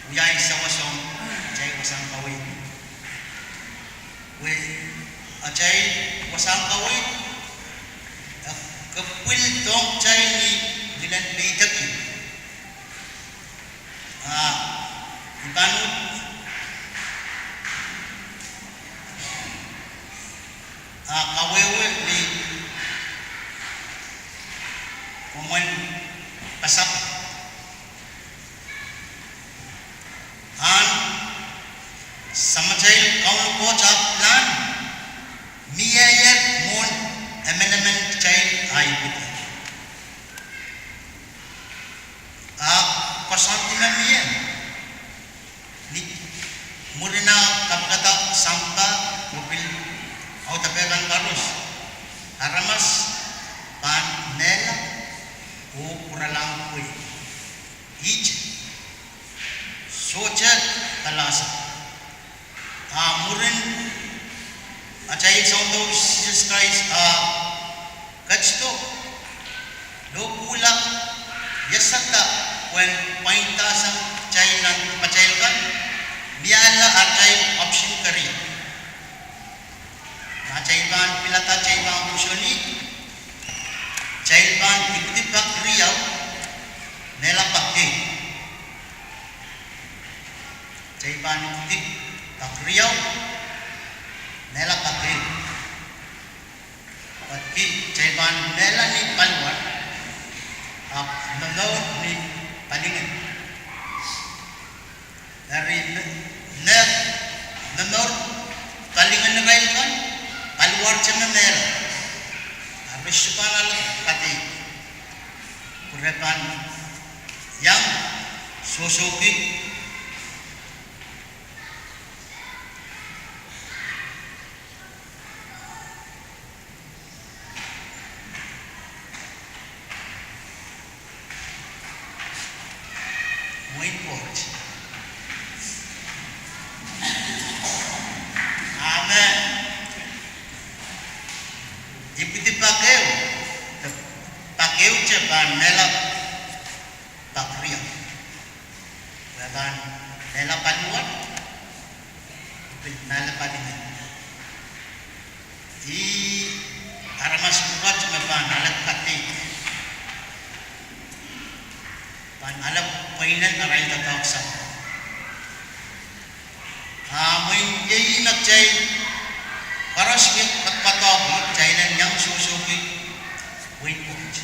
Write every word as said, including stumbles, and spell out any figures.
Wiahiong sawas ong atail wasahn kaweid. Pwe atail wasahn kaweid, eh, kepwildohng kitail ni ngilen peidek. Ah, I pahn uhd, ah, kawehwe ni mwomwen pasapeng. Ahn Samatail Kauno Koht ah pilahn mieier mwohn emenemen kitail ahi ipwidi. Ah koasoandi me mie, ni mwurin ah kapikada sampah oh pil audepe kan koaros, aramas pahn mehla oh pwuralahng pwehl. Ihte sohte kalahsa. Ah mwurin atail Sounkomour Sises Krais ah ketido, lohpwuhla iasada pwehn pwaindasang kitail nan dipatail kan, miehla atail option keriau. Ma kitail pahn pilada kitail pahn pwosoni, kitail pahn ipwidi pak riau, mehla pak ehu. Kitail pahn ipwidi pak riau, mehla pak ehu. Pwehki kitail pahn mehla ni paliwar, ahpw momour ni palingehn. Eri me, me, momour palingehn irail kan, paliwar te me mehla, a re sohte pahn ale kadeik, pwe re pahn iang sohsohki mwein Koht. Amen. Ipwidi pak ehu, pak ehu te pahn mehla pak riau. Pwe pahn mehla paliwar, pil mehla palingehn. Ih aramas pwukat me pahn ale kadeik, pahn ale pweinen arail doadoahk sang. Ah mwein iei me kitail koaros kin padapadahki, kitail en iang sohsohki wehin Koht.